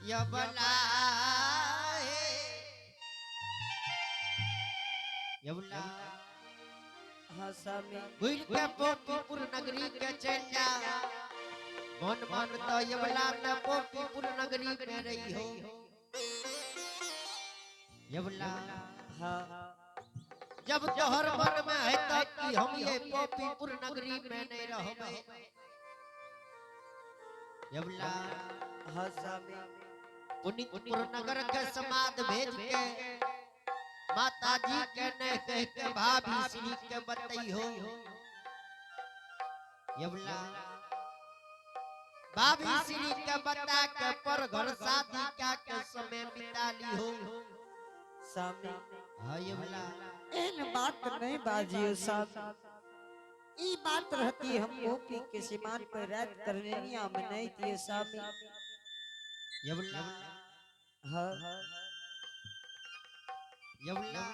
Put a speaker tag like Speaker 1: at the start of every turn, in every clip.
Speaker 1: यबला हे यबला।
Speaker 2: हाँ स्वामी।
Speaker 1: घुर के पोपीपुर नगरी के चल जा, मन मन तो यबला त पोपीपुर नगरी में रही हो यबला।
Speaker 2: हाँ।
Speaker 1: जब तोहर मन में है तो कि हम ये पोपीपुर नगरी में नहीं रहबे यबला।
Speaker 2: हाँ स्वामी।
Speaker 1: पुनीतपुर नगर के समाद भेज के माता जी के नहीं कह के भाभी श्री के बतई हो यबला। भाभी श्री के बता के पर घर शादी का के समय बिता ली हो
Speaker 2: स्वामी।
Speaker 1: हाँ यबला।
Speaker 2: एहन बात नहीं बाजियो साहब, ई बात रहती हम गोपी के सीमान पर रात करनेनिया में नहीं दिए स्वामी।
Speaker 1: यबला।
Speaker 2: हाँ।
Speaker 1: यबला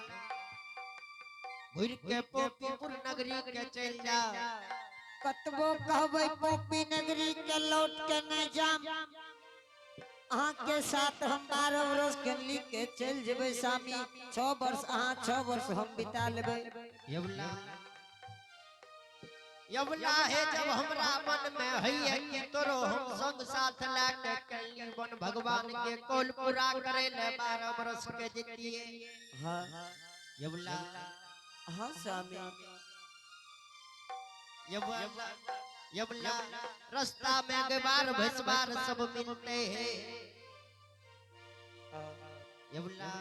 Speaker 1: घुर के पोपीपुर नगरी के चल जा।
Speaker 2: कतबो कहबै पोपी नगरी के लौट के नहीं जाम, अहाँ के साथ हम 12 वर्ष के लिख के चल जेबै स्वामी। 6 वर्ष अहाँ, 6 वर्ष हम बिता लेबै।
Speaker 1: यबला यबला हे जब हमरा मन में है कि तोरो हम संग साथ ला के कली वन भगवान के कोल पूरा करे ले 12 वर्ष के जितिए।
Speaker 2: हाँ।
Speaker 1: यबला।
Speaker 2: हाँ स्वामी।
Speaker 1: यबला यबला रास्ता में गवार भैंसवार सब मिलते हैं यबला।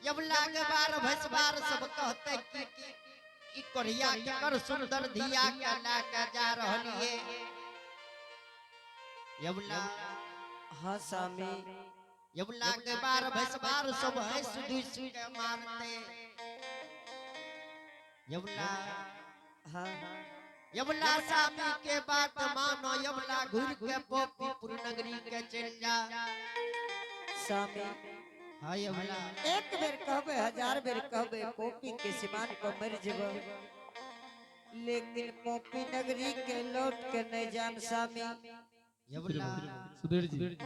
Speaker 1: यबला गवार भैंसवार सब कहते कि ई कोरिया के कर सुंदर धिया के ला के जा रहल है यबला।
Speaker 2: हाँ स्वामी।
Speaker 1: यबला के बार भैंसवार सब है सुदूस के मारते यबला।
Speaker 2: हाँ।
Speaker 1: यबला स्वामी के बात मानो यबला घुर के पोपीपुर नगरी के चल जा
Speaker 2: स्वामी।
Speaker 1: हाँ यबला।
Speaker 2: एक बेर कहबे 1000 बेर कहबे पोपी के सीमान पर मर जेबे, लेकिन पोपी नगरी के लौट के नहीं जाम स्वामी।
Speaker 1: यबला।
Speaker 3: सुधीर जी।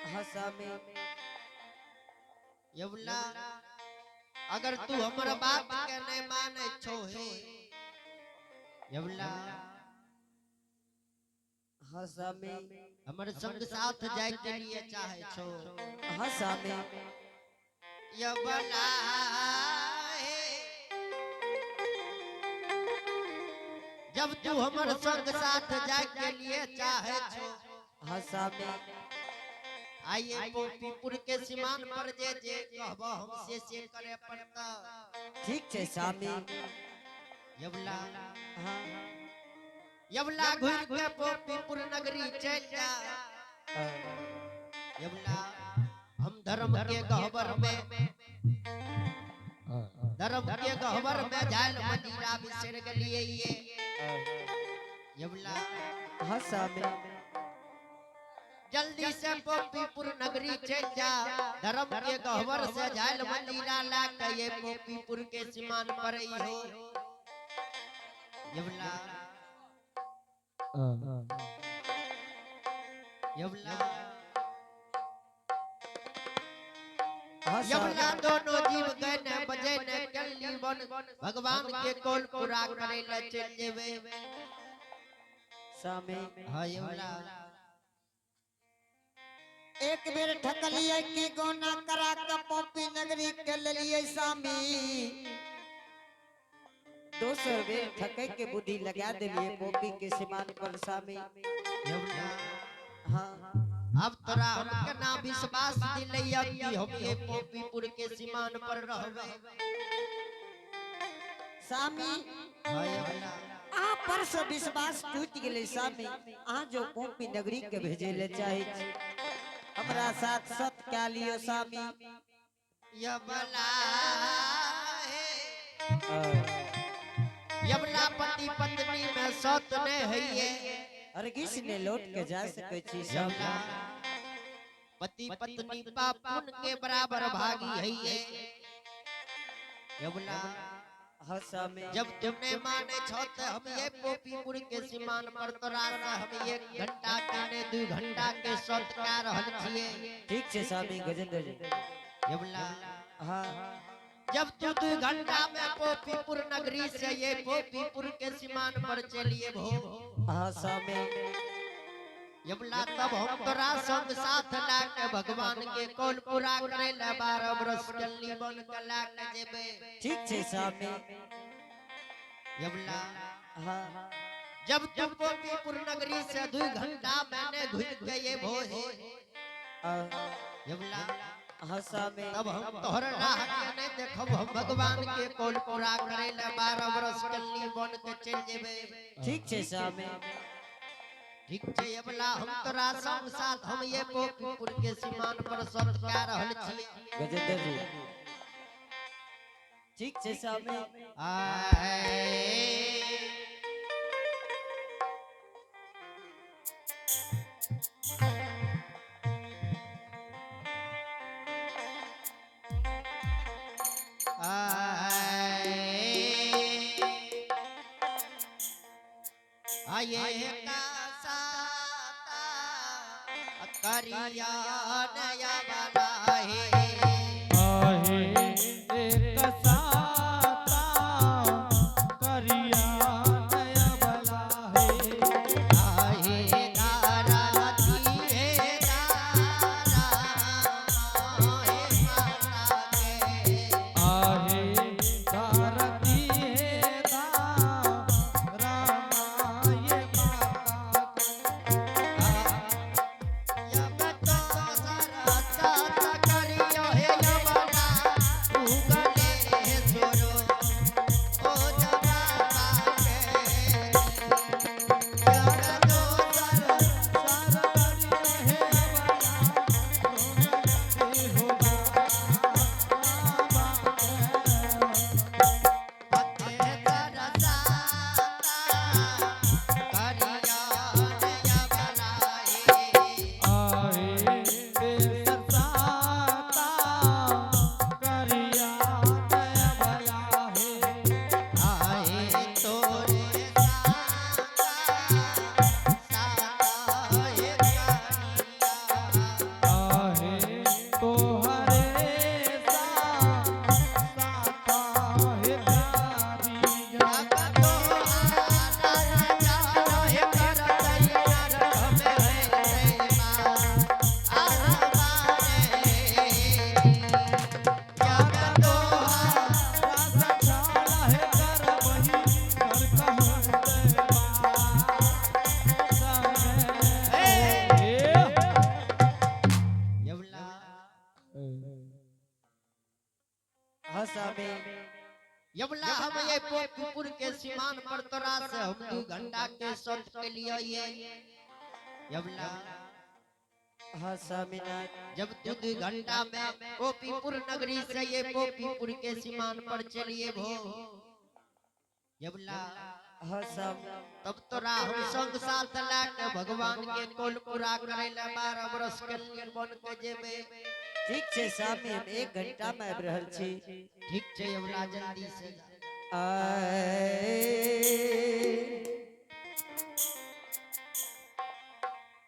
Speaker 2: हाँ स्वामी।
Speaker 1: यबला अगर तू हमर बात के नहीं माने छो हे यबला।
Speaker 2: हाँ स्वामी।
Speaker 1: हमर संग साथ जाए के लिए चाहे छो।
Speaker 2: हाँ स्वामी।
Speaker 1: यबला हे जब तू हमर संग साथ जाए के लिए चाहे छो।
Speaker 2: हाँ स्वामी।
Speaker 1: आइए पोपीपुर के सीमान पर जे जे कहबो हम से करे पड़ता।
Speaker 2: ठीक छै स्वामी।
Speaker 1: यबला।
Speaker 2: हाँ।
Speaker 1: यबला घुर के पोपीपुर नगरी चल जा। यबला हम धर्म के गहबर में, धर्म के गहबर में झाल मदिरा बिसर गलिए ये यबला।
Speaker 2: हाँ स्वामी।
Speaker 1: जल्दी से पोपीपुर नगरी चल जा, धर्म के गहबर से झाल मदिरा ला के ये पोपीपुर के सीमान पर ही हो यबला। यबला।
Speaker 2: हाँ
Speaker 1: यबला दोनों जीव गए न बजे न कल्ली वन भगवान के कोल पूरा करे ले चल जेबे
Speaker 2: स्वामी।
Speaker 1: हाँ यबला।
Speaker 2: एक बेर ठकलिए कि गोना करा के पोपी नगरी के लेलिए स्वामी, दोसर बेर ठके के बुद्धि लगा देलिए पोपी के सीमान पर स्वामी।
Speaker 1: यबला।
Speaker 2: हाँ।
Speaker 1: अब तोरा हमके ना विश्वास दिलैया कि हम ये पोपीपुर के सीमान पर रहबे
Speaker 2: स्वामी।
Speaker 1: हाँ यबला।
Speaker 2: अहाँ पर से विश्वास टूट गेलै स्वामी, अहाँ जो पोपी नगरी के भेजे ले चाहे छी हमरा साथ सत कए लियो स्वामी।
Speaker 1: यबला हे यबला पति पत्नी में सत ने है
Speaker 2: हरगिज ने लौट के जा सके छी स्वामी।
Speaker 1: यबला पति पत्नी पाप पुण्य के बराबर भागी है यबला।
Speaker 2: हाँ स्वामी।
Speaker 1: जब तुमने माने छो त हम ये पोपीपुर के सीमान पर तोरा से हम 1 घंटा के ने 2 घंटा के शर्त कए रहल छिए।
Speaker 2: ठीक छै स्वामी गजेंद्र जी।
Speaker 1: यवला।
Speaker 2: हाँ।
Speaker 1: जब तू 2 घंटा में पोपीपुर नगरी से ये पोपीपुर के सीमान पर चलिए भो।
Speaker 2: हाँ स्वामी।
Speaker 1: यवला तब हम तोरा संग साथ ला के भगवान के कौल पूरा करे ले 12 बरस चलनी बन के ला के जेबे।
Speaker 2: ठीक छै स्वामी।
Speaker 1: यवला।
Speaker 2: हाँ।
Speaker 1: जब तू पोपीपुर नगरी से 2 घंटा मैंने घुस के ये भोहे। यवला।
Speaker 2: हाँ स्वामी।
Speaker 1: तब हम तोहर राह के नहीं देखब, हम भगवान के कौल पूरा करे ले 12 बरस चलनी बन के चल जेबे।
Speaker 2: ठीक छै स्वामी।
Speaker 1: ठीक छै यवला, हम तोरा संग साथ हम ये पोपीपुर के सीमान पर शर्त कए रहल छी।
Speaker 2: गजेंद्र जी। ठीक छै स्वामी।
Speaker 1: आए आए का करिया नया वाला है।
Speaker 3: आहे एक साता करिया नया बला है।
Speaker 1: आहे दारा दिए दारा हे माता के।
Speaker 3: आहे धरती हे रामा ये माता के।
Speaker 1: यब तो सारा सात करियो हे यमना उगले सुरो ओ जबाबा के। यब तो सारा
Speaker 3: सारा करिया हे बला उगले हो बाबा के।
Speaker 1: अते तारा साता करिया नया बनाए।
Speaker 3: आहे बेसरसाता करिया नया भला है।
Speaker 1: आए तोरे साता साता हे करिया।
Speaker 3: आहे तोहरे सा साता हे करिया।
Speaker 1: अब तो आना जानो हे करतई नरक में है मां आसमाने। जब तो
Speaker 3: रासा छाला है कर वही कर कहूँ
Speaker 1: यवला।
Speaker 2: हाँ स्वामी।
Speaker 1: यवला हम ये पोपीपुर के सीमान पर तोरा से हम 2 घंटा के शर्त के लिए ये यवला।
Speaker 2: हाँ स्वामीनाथ।
Speaker 1: जब तू 2 घंटा में पोपीपुर नगरी से ये पोपीपुर के सीमान पर चलिए भो यवला।
Speaker 2: हाँ स्वामी।
Speaker 1: तब तोरा हम संग साथ ला के भगवान के कोल पूरा करे ले 12 बरस के लिए बन के जेबे।
Speaker 2: ठीक छै स्वामी, हम 1 घंटा में आबि रहल छी।
Speaker 1: ठीक छै यवला, जल्दी से जा।
Speaker 2: आए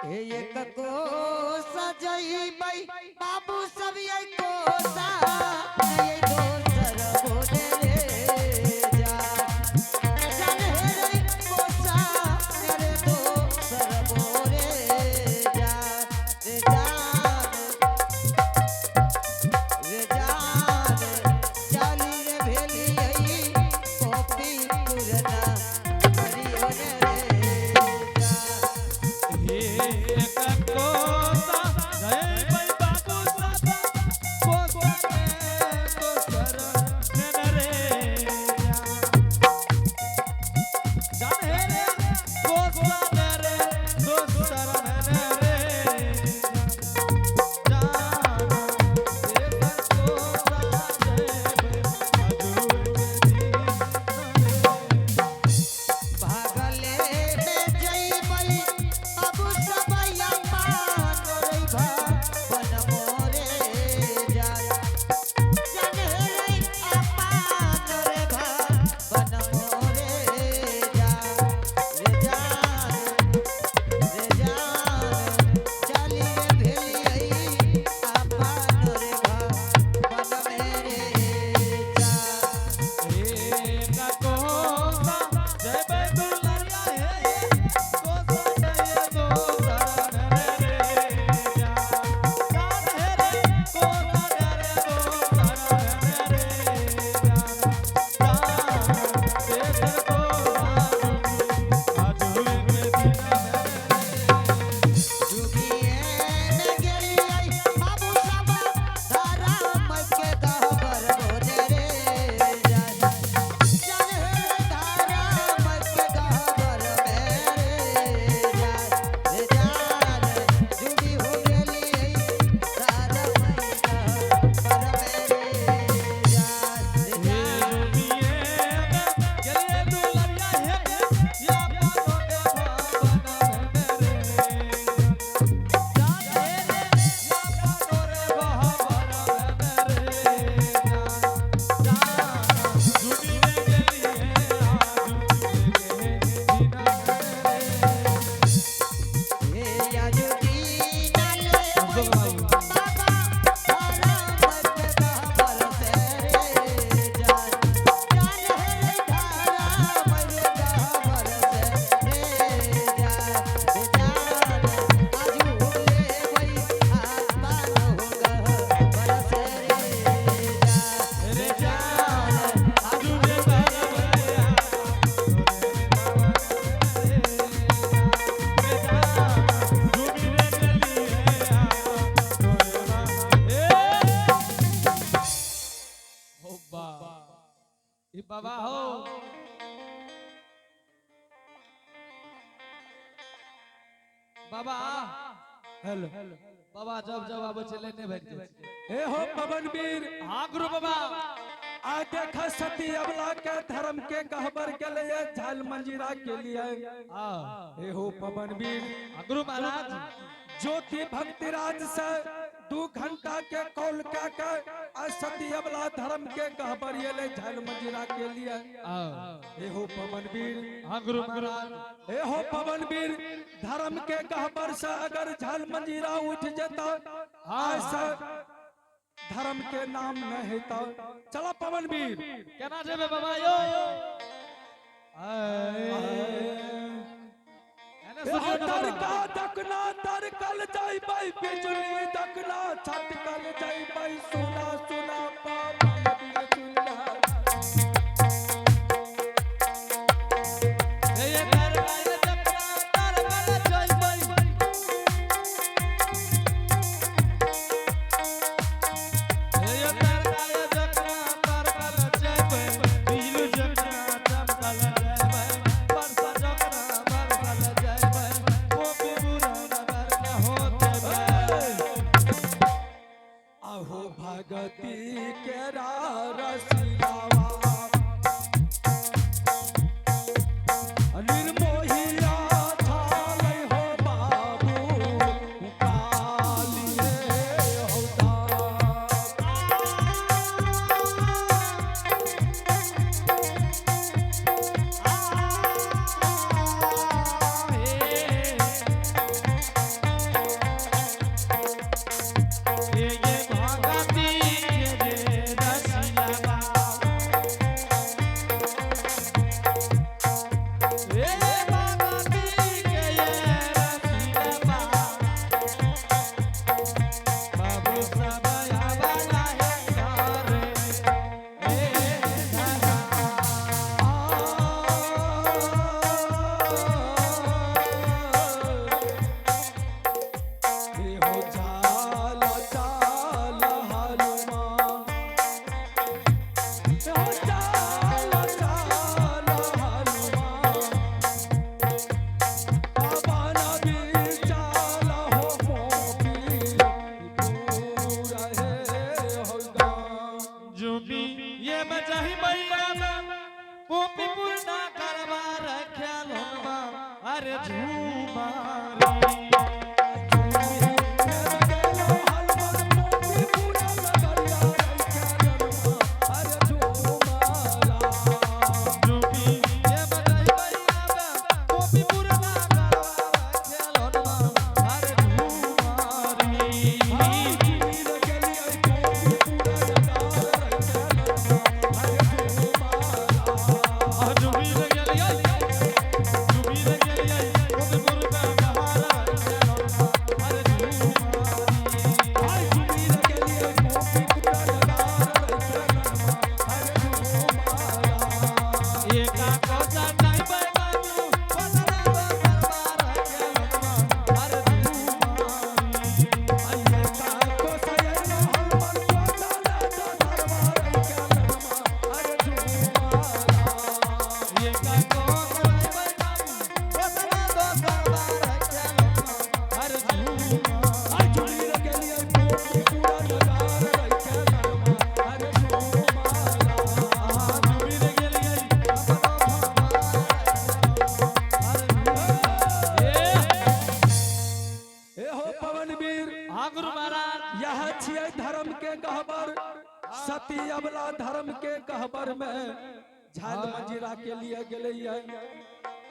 Speaker 2: हे एक को सजैबै बाबू सब ये कोसा नहीं दोसर बोले रे जा। चल हे रे कोसा रे दोसर बोले जा। रे जान रे जान चाली रे भेली आई कॉपी पुरना हरियो रे जा।
Speaker 3: हे एक कोसा जय बाबू साता कोसा के बाबा।
Speaker 4: हेलो।
Speaker 3: बाबा जब जब आबै छै लेने भागि जाइ छै।
Speaker 4: ए हो पवन वीर।
Speaker 3: हाँ गुरु बाबा।
Speaker 4: आ देख सती अबला के धर्म के गहबर के लिए झाल मंजीरा के लिए।
Speaker 3: हाँ।
Speaker 4: ए हो पवन वीर।
Speaker 3: हाँ, गुरु महाराज।
Speaker 4: ज्योति भक्तिराज से 2 घंटा के कॉल का के आ सती अबला धर्म के गहबर ये ले झाल मंजीरा के लिए।
Speaker 3: हाँ।
Speaker 4: ए हो पवन वीर।
Speaker 3: हाँ गुरु महाराज।
Speaker 4: ए हो पवन वीर, धर्म के गहबर से अगर झाल मंजीरा उठ जाता ऐसा धर्म के नाम न हेता। चला पवन वीर।
Speaker 3: केना जेबै बाबा यो? एने सुनियौ ने बाबा।
Speaker 4: तरका दकना तरकल जाइबै, बिजली दकना छटकल जाइबै, सुना सुना पवन वीर सुना।
Speaker 3: ए तरका दकना तरकल जाइबै। ए तरका दकना तरकल जाइबै, बिजली जकना चमकल जाइबै, बरसा जकना बरसल जाइबै, गोपी बुरा नगर के होते बै।
Speaker 4: अहो भगती के रसियावा निर्मोहिया छालै हो बाबू कालिए हो दाम।
Speaker 3: ये भगती के रसियावा, ये भगती के रसियावा, बाबू सब आवाला है घरे, ए धरा।
Speaker 4: हे हो चाल चाल हनुमान, हे हो चाल चाल हनुमान, पवन वीर चाल हो मोपी पूरा हे हो गाम।
Speaker 3: जुबी ये बचाही मैया पोपी पूर्णा करवा रख्या लोनमा अरे झूमारी। जुबी ये बचाही मैया पोपी पूर्णा करवा रख्या लोनमा अरे झूमारी। जुबी लगे आई, जुबी लगे आई, पोपी पूर्णा करवा रख्या लोनमा अरे झूमारी। एका कोसा नहीं बाबू पसरा दरबार रख्या लोनमा अरे झूमारी। एका कोसा नहीं बाबू पसरा दरबार रख्या लोनमा अरे झूमारी।
Speaker 4: ए हो पवन वीर।
Speaker 3: हाँ गुरु महाराज।
Speaker 4: यह छियै धर्म के गहबर। सती अबला धर्म के गहबर में झाल मंजीरा के लिए गेलै।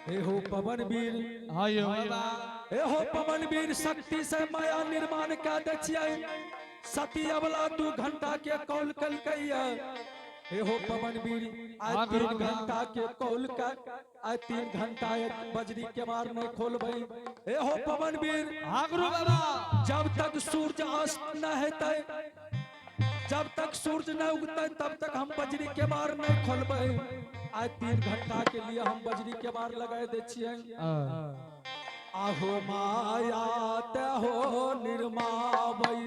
Speaker 4: हे हो पवन वीर।
Speaker 3: हाँ यो बाबा।
Speaker 4: हे हो पवन वीर, शक्ति से माया निर्माण कऽ दै छियै। सती अबला 2 घंटा के कॉल कलकै। हे हो पवन वीर, आइ
Speaker 3: हाँ गुरु
Speaker 4: 3
Speaker 3: बाबा।
Speaker 4: घंटा के कॉल के आइ 3 घंटा एक बजरी के मार नहीं खोलबै। हे हो पवन वीर।
Speaker 3: हाँ गुरु बाबा।
Speaker 4: जब तक सूरज अस्त न हेतै, जब तक सूरज न उगतै, तब तक हम बजरी के मार नहीं खोलबै। आइ 3 घंटा के लिए हम बजरी के मार लगाए दै छियै। आहो माया ते हो निर्मावै,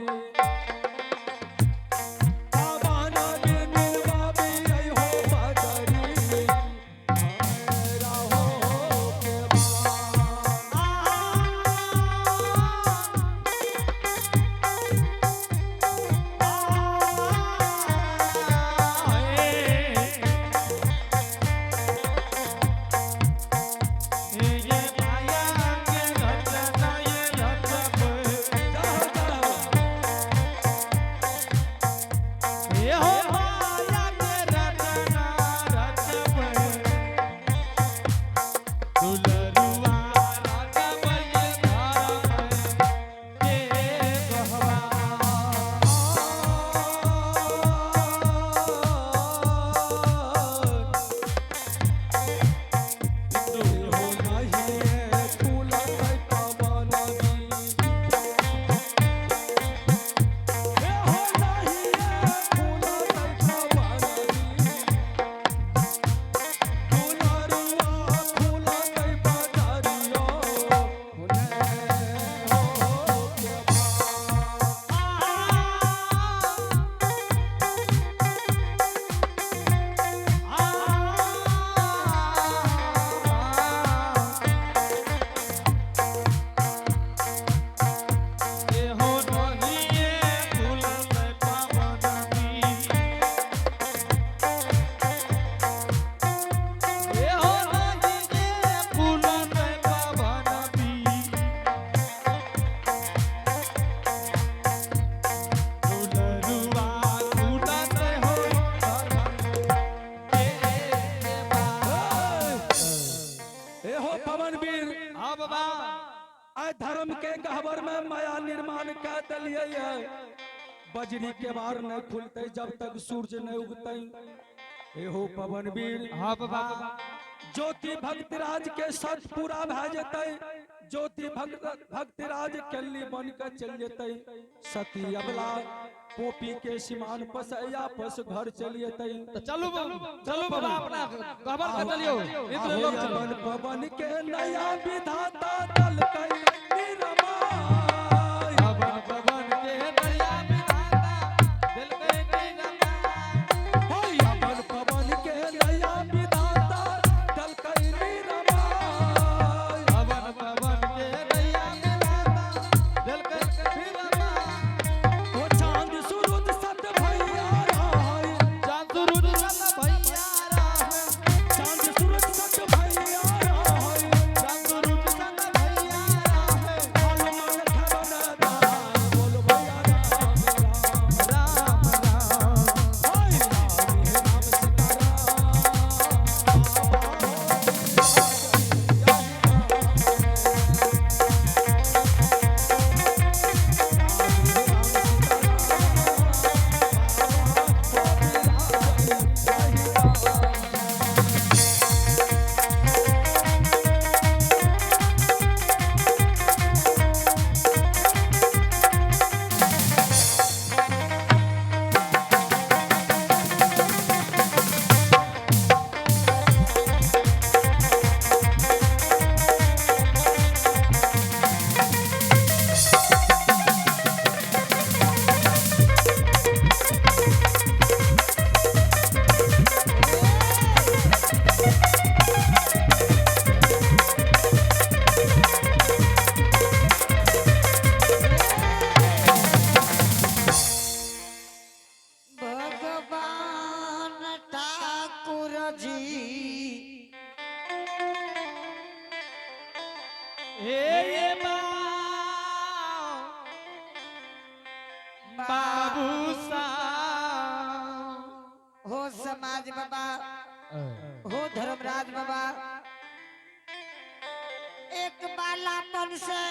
Speaker 4: पवन बिन निर्मावी हो बजरी हमरा हो के बाण।
Speaker 1: आ
Speaker 3: बाबा।
Speaker 4: आय धर्म के गहबर में माया निर्माण कर दिलियै है। बजरी के बार नहीं खुलते जब तक सूरज नहीं उगते। एहो पवन वीर।
Speaker 3: हाँ बाबा।
Speaker 4: ज्योति भक्तराज के सत पूरा भए जेतै। ज्योति भक्तराज केली बन के चल जेतै। सती अबला पोपी के सिमान पस आपस घर चल जेतै।
Speaker 3: तो चलू चलू बाबा, अपना गहबर के चलियो, इंद्र लोक चलू।
Speaker 4: पवन पवन के नया विधाता दलकै निरमाय।
Speaker 3: पवन पवन के नया विधाता दिलकै निरमाय।
Speaker 4: होय पवन पवन के नया विधाता दलकै निरमाय।
Speaker 3: पवन पवन के नया विधाता दिलकै निरमाय।
Speaker 4: ओ चांद सूरज सत भैया राय।
Speaker 3: चांद सूरज सत भैया राय।
Speaker 4: चांद सूरज सत भैया राय।
Speaker 3: चांद सूरज सत भैया राय।
Speaker 4: हनुमान खबन दान बोल भैया राम राम।
Speaker 3: राम राम।
Speaker 4: होय राम राम सीताराम।
Speaker 2: भगवान ठाकुर जी।
Speaker 3: हे बाबू सा।
Speaker 2: हो समाज बाबा, हो धर्मराज बाबा, एक बालापन से।